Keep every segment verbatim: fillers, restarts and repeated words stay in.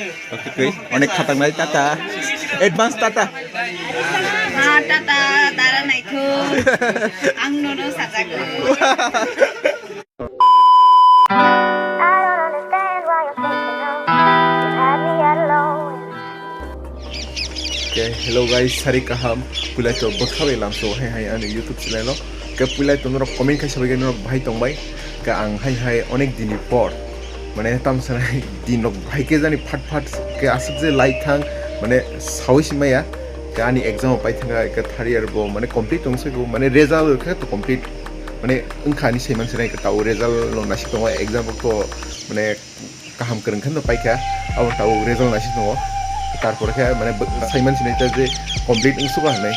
Okay, koi. Onek khatangnai, tata. Advance tata. Ha, tata, dara naithok. Ang nono sajago. I don't understand why you're fixing up. You had me at a low. Okay, hello guys, sari kaham. Pulai to bwkha bai lamso hai hai ani YouTube channel o. Ke pulai to norok comment khai sabai norok bahai tongbai. Ke ang hai hai onek din ni por. Mane tam sanai din rok bahai ke jani phat phat ke aswk je lai thang mane sawi si maya. Ke ani exam o pai thanga ke third year bo mane complete tong se bo mane result khe to complete mane wngkha ani saiman sinai ke tao result no nasik tongo exam rok to mane kaham kwrwng khe no paikha, abo tabuk result naising tongo. Tarpore khe mane bo-, saiman sinai ta je complete wngsuka hinwi.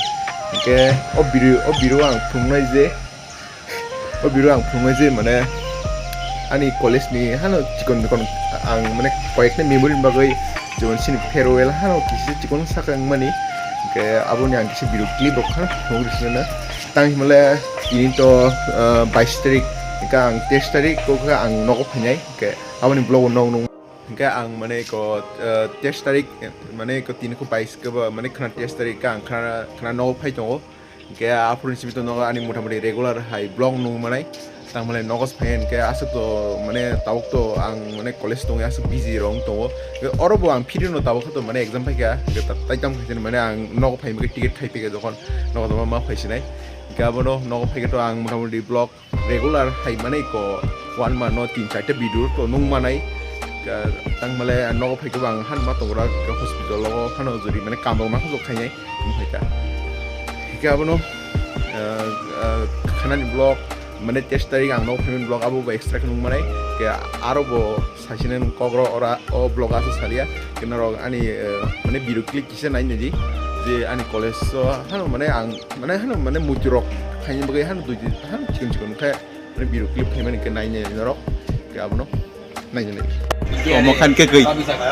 Hinkhe o video, o video ang phunuknai je, o video ang phunuknai je mane ani college ni hano chikon chikon ang mane koyekta memory ni bagwi jemon chini farewell hano kisa chikon saka wngmani. Hinkhe aboni ang kisa video clip rok hano phunuk rwsino na. Tang hinmale tini to, ah, bais tarik, hinkhe ang teis tarik o khe ang nogo phainai. Hinkhe aboni vlog o nog nung. Hinkhe ang mane ko, eh, teis tarik, eh, mane ko tini ko bais ke ba, mane khana teis tarik ka ang khana, khana nogo phai tongo. Hinkhe aphuru ni simi to nogo ani mota moti regular hai vlog nung manai. Tang mane nogo phai hinkhe aswk to mane tabuk to ang mane college tongo aswk busy rong tongo. Hinkhe oro bo ang phiri no tabuk to mane exam phaikha. Hinkhe ta-, tai tamo khe mane ang nogo phai mane ticket khai phaikha jokhon nogo tamo ma phai sinai. Hinkhe abono nogo phaikha to ang mota moti vlog regular hai mane ko one month no tin charta video to nung manai. Ka tang male nogo phai khe bang han ma tongra ka hospital o hano jori mane kam rok ma khajok khainai nung phai ka. Hika abono, ah, ah, khanani vlog mane teis tarik ang nogo phaimani vlog abo bo extra khe nung manai. Ke aro bo Saisine nung kok rok ora o vlog aswk salia. Khe norok ani, eh, mane video clip kisa nai naidi. Je ani college o hano mane ang mane hano mane muitu rok khaini bagwi hano dui din hano chikon chikon khe mane video clip khaimani khe nai nai norok. Khe abono nai nai. Omo khan ke koi.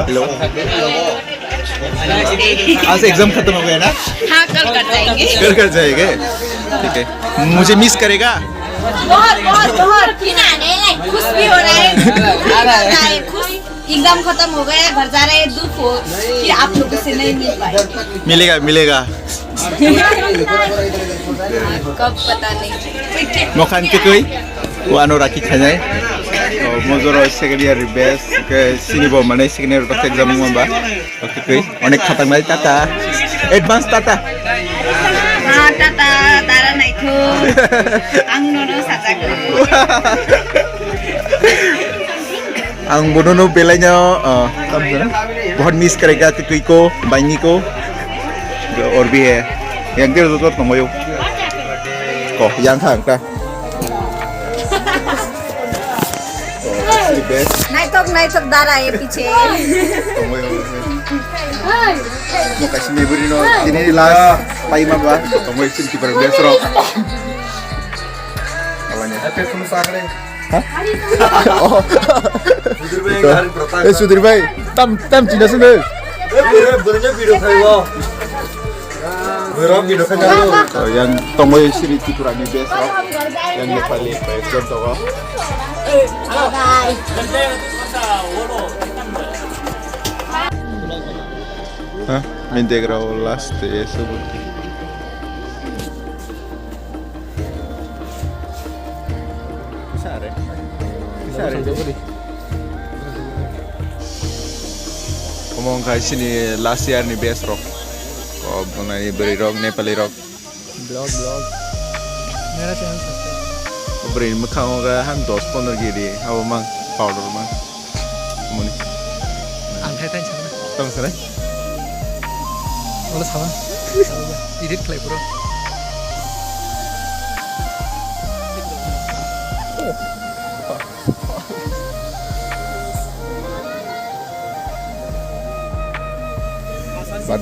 Hello. आज एग्जाम खत्म हो गया ना? हाँ, कल कर जाएंगे। कल कर जाएंगे? ठीक है। मुझे मिस करेगा? बहुत, बहुत, बहुत। खुश भी हो रहा है, दुख भी हो रहा है, खुश। एग्जाम खत्म हो गया, घर जा रहे हैं, दुख हो कि आप लोगों से नहीं मिल पाए। मिलेगा, मिलेगा। कब पता नहीं। Mokhan ke koi? Wano rakhi khainai. O, mojoro second year ni best. Ke sini bo mane second year best exam mo ba. Okay, koi. Onek khatangnai, tata. Advance tata. Ha, tata, dara naithok. Ang nono sajago. Ang bonono belaino, ah, bahut miss kare ga twi ko, baini ko. Or bhi hai. Yang dia joto tongoi. Ko, yang kha ang ta. Naithok, naithok dara e piche. Mo kaisi memory no tini last pai ma ba. Tongoi sin ki bar best ro. Alanya. Happy Christmas sakre. Ha? Oh. Sudhir bhai, hari pratang. Eh, Sudhir bhai, tam, tam china sini. Eh, bhai, bhai, video khai bo. Bhai, video khai bo. Oh, yang tongoi sini Tripura ni best ro. Yang Nepali best ro. Bye bye. Ha? Main degra o last e subu. Sare. Sare. Omo wngkha sini last year ni best rok. O bunai bwrwi rok, Nepali rok. Vlog, vlog. Mera channel subscribe. Bwrwi mwkhango ga han dos pondro giri, abo mang powder mang. Muni. Ang khai khai sana. Tong sana. Wala sama. Edit khlai bro. Bad.